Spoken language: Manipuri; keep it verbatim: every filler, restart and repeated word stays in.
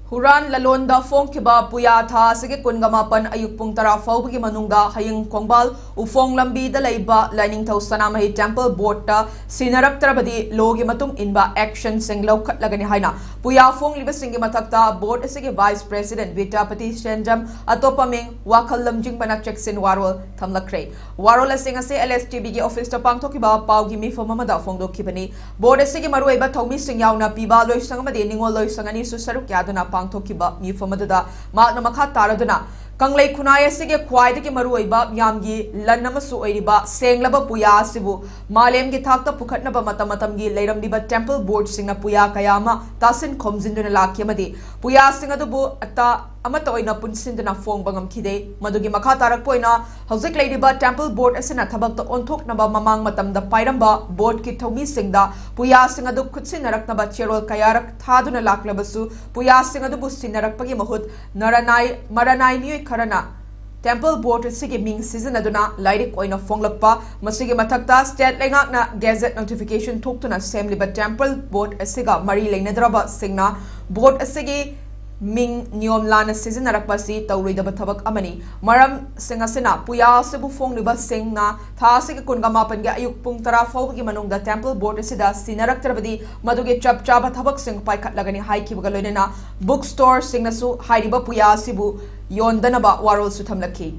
ꯍꯨꯔꯥꯟ ꯂꯂꯣꯟꯗ ꯐꯣꯡꯈꯤꯕ ꯄꯨꯌꯥ ꯊꯥ ꯑꯁꯤꯒꯤ ꯀꯨꯟꯒ ꯃꯥꯄꯟ ꯑꯌꯨꯛ ꯄꯨꯡ ꯇꯔꯥ ꯐꯥꯎꯕꯒꯤ ꯃꯅꯨꯡꯗ ꯍꯌꯦꯡ ꯈꯣꯡꯕꯥꯜ ꯎꯐꯣꯡ ꯂꯝꯕꯤꯗ ꯂꯩꯕ ꯂꯥꯏꯅꯤꯡꯊꯧ ꯁꯅꯥꯃꯍꯤ ꯇꯦꯝꯄꯜ ꯕꯣꯔꯗꯇ ꯁꯤꯟꯅꯔꯛꯇ꯭ꯔꯕꯗꯤ ꯂꯣꯒꯤ ꯃꯇꯨꯡ ꯏꯟꯕ ꯑꯦꯛꯁꯟꯁꯤꯡ ꯂꯧꯈꯠꯂꯒꯅꯤ ꯍꯥꯏꯅ ꯄꯨꯌꯥ ꯐꯣꯡꯂꯤꯕꯁꯤꯡꯒꯤ ꯃꯊꯛꯇ ꯕꯣꯔꯗ ꯑꯁꯤꯒꯤ ꯚꯥꯏꯁ ꯄ꯭ꯔꯦꯁꯤꯗꯦꯟꯠ ꯕꯤꯗ꯭ꯌꯥꯄꯇꯤ ꯁꯦꯟꯖꯝ ꯑꯇꯣꯞꯄ ꯃꯤꯡ ꯋꯥꯈꯜ ꯂꯝꯖꯤꯡꯕꯅ ꯆꯦꯛꯁꯤꯟ ꯋꯥꯔꯣꯜ ꯊꯝꯂꯛꯈ꯭ꯔꯦ꯫ ꯋꯥꯔꯣꯜ ꯑꯁꯤꯡ ꯑꯁꯤ LSTVꯒꯤ ꯑꯣꯐꯤꯁꯇ ꯄꯥꯡꯊꯣꯛꯈꯤꯕ ꯄꯥꯎꯒꯤ ꯃꯤꯐꯝ ꯑꯃꯗ ꯐꯣꯡꯗꯣꯛꯈꯤꯕꯅꯤ꯫ ꯕꯣꯔꯗ ꯑꯁꯤꯒꯤ ꯃꯔꯨꯑꯣꯏꯕ ꯊꯧꯃꯤꯁꯤꯡ ꯌꯥꯎꯅ ꯄꯤꯕ ꯂꯣꯏꯁꯪ ꯑꯃꯗꯤ ꯅꯤꯉꯣꯜ ꯂꯣꯏꯁꯪ ꯑꯅꯤꯁꯨ ꯁꯔꯨꯛ ꯌꯥꯗꯨꯅ ꯄꯥꯡꯊꯣꯛꯈꯤꯕ ꯃꯤꯐꯝ ꯑꯗꯨꯗ ꯃꯍꯥꯛꯅ ꯃꯈꯥ ꯇꯥꯔꯗꯨꯅ ꯀꯪꯂꯩ ꯈꯨꯟꯅꯥꯏ ꯑꯁꯤꯒꯤ ꯈ꯭ꯋꯥꯏꯗꯒꯤ ꯃꯔꯨꯑꯣꯏꯕ ꯃꯤꯌꯥꯝꯒꯤ ꯂꯟ ꯑꯃꯁꯨ ꯑꯣꯏꯔꯤꯕ ꯁꯦꯡꯂꯕ ꯄꯨꯌꯥ ꯑꯁꯤꯕꯨ ꯃꯥꯂꯦꯝꯒꯤ ꯊꯥꯛꯇ ꯄꯨꯈꯠꯅꯕ ꯃꯇꯝ ꯃꯇꯝꯒꯤ ꯂꯩꯔꯝꯂꯤꯕ ꯇꯦꯝꯄꯜ ꯕꯣꯔꯗꯁꯤꯡꯅ ꯄꯨꯌꯥ ꯀꯌꯥ ꯑꯃ ꯇꯥꯁꯤꯟ ꯈꯣꯝꯖꯤꯟꯗꯨꯅ ꯂꯥꯛꯈꯤ ꯑꯃꯗꯤ ꯄꯨꯌꯥꯁꯤꯡ ꯑꯗꯨꯕꯨ ꯑꯇꯥ ꯑꯃꯠꯇ ꯑꯣꯏꯅ ꯄꯨꯟꯁꯤꯟꯗꯨꯅ ꯐꯣꯡꯕ ꯉꯝꯈꯤꯗꯦ꯫ ꯃꯗꯨꯒꯤ ꯃꯈꯥ ꯇꯥꯔꯛꯄ ꯑꯣꯏꯅ ꯍꯧꯖꯤꯛ ꯂꯩꯔꯤꯕ ꯇꯦꯝꯄꯜ ꯕꯣꯔꯗ ꯑꯁꯤꯅ ꯊꯕꯛꯇ ꯑꯣꯟꯊꯣꯛꯅꯕ ꯃꯃꯥꯡ ꯃꯇꯝꯗ ꯄꯥꯏꯔꯝꯕ ꯕꯣꯔꯗꯀꯤ ꯊꯧꯃꯤꯁꯤꯡꯗ ꯄꯨꯌꯥꯁꯤꯡ ꯑꯗꯨ ꯈꯨꯠꯁꯤꯟꯅꯔꯛꯅꯕ ꯆꯦꯔꯣꯜ ꯀꯌꯥꯔꯛ ꯊꯥꯗꯨꯅ ꯂꯥꯛꯂꯕꯁꯨ ꯄꯨꯌꯥꯁꯤꯡ ꯑꯗꯨꯕꯨ ꯁꯤꯟꯅꯔꯛꯄꯒꯤ ꯃꯍꯨꯠ ꯅꯔꯅꯥꯏ ꯃꯔꯅꯥꯏ ꯃꯤꯑꯣꯏ ꯈꯔꯅ ꯇꯦꯝꯄꯜ ꯕꯣꯔꯗ ꯑꯁꯤꯒꯤ ꯃꯤꯡ ꯁꯤꯖꯤꯟꯅꯗꯨꯅ ꯂꯥꯏꯔꯤꯛ ꯑꯣꯏꯅ ꯐꯣꯡꯂꯛꯄ꯫ ꯃꯁꯤꯒꯤ ꯃꯊꯛꯇ ꯁ꯭ꯇꯦꯠ ꯂꯩꯉꯥꯛꯅ ꯒꯦꯖꯦꯠ ꯅꯣꯇꯤꯐꯤꯀꯦꯁꯟ ꯊꯣꯛꯇꯨꯅ ꯁꯦꯝꯂꯤꯕ ꯇꯦꯝꯄꯜ ꯕꯣꯔꯗ ꯑꯁꯤꯒ ꯃꯔꯤ ꯂꯩꯅꯗ꯭ꯔꯕꯁꯤꯡꯅ ꯕꯣꯔꯗ ꯑꯁꯤꯒꯤ ꯃꯤꯡ ꯅꯤꯌꯣꯝ ꯂꯥꯟꯅ ꯁꯤꯖꯤꯟꯅꯔꯛꯄ ꯑꯁꯤ ꯇꯧꯔꯣꯏꯗꯕ ꯊꯕꯛ ꯑꯃꯅꯤ꯫ ꯃꯔꯝꯁꯤꯡ ꯑꯁꯤꯅ ꯄꯨꯌꯥ ꯑꯁꯤꯕꯨ ꯐꯣꯡꯂꯤꯕꯁꯤꯡꯅ ꯊꯥ ꯑꯁꯤꯒꯤ ꯀꯨꯟꯒ ꯃꯥꯄꯟꯒꯤ ꯑꯌꯨꯛ ꯄꯨꯡ ꯇꯔꯥ ꯐꯥꯎꯕꯒꯤ ꯃꯅꯨꯡꯗ ꯇꯦꯝꯄꯜ ꯕꯣꯔꯗ ꯑꯁꯤꯗ ꯁꯤꯟꯅꯔꯛꯇ꯭ꯔꯕꯗꯤ ꯃꯗꯨꯒꯤ ꯆꯞ ꯆꯥꯕ ꯊꯕꯛꯁꯤꯡ ꯄꯥꯏꯈꯠꯂꯒꯅꯤ ꯍꯥꯏꯈꯤꯕꯒ ꯂꯣꯏꯅꯅ ꯕꯨꯛ ꯁ꯭ꯇꯣꯔꯁꯤꯡꯅꯁꯨ ꯍꯥꯏꯔꯤꯕ ꯄꯨꯌꯥ ꯑꯁꯤꯕꯨ ꯌꯣꯟꯗꯅꯕ ꯋꯥꯔꯣꯜꯁꯨ ꯊꯝꯂꯛꯈꯤ꯫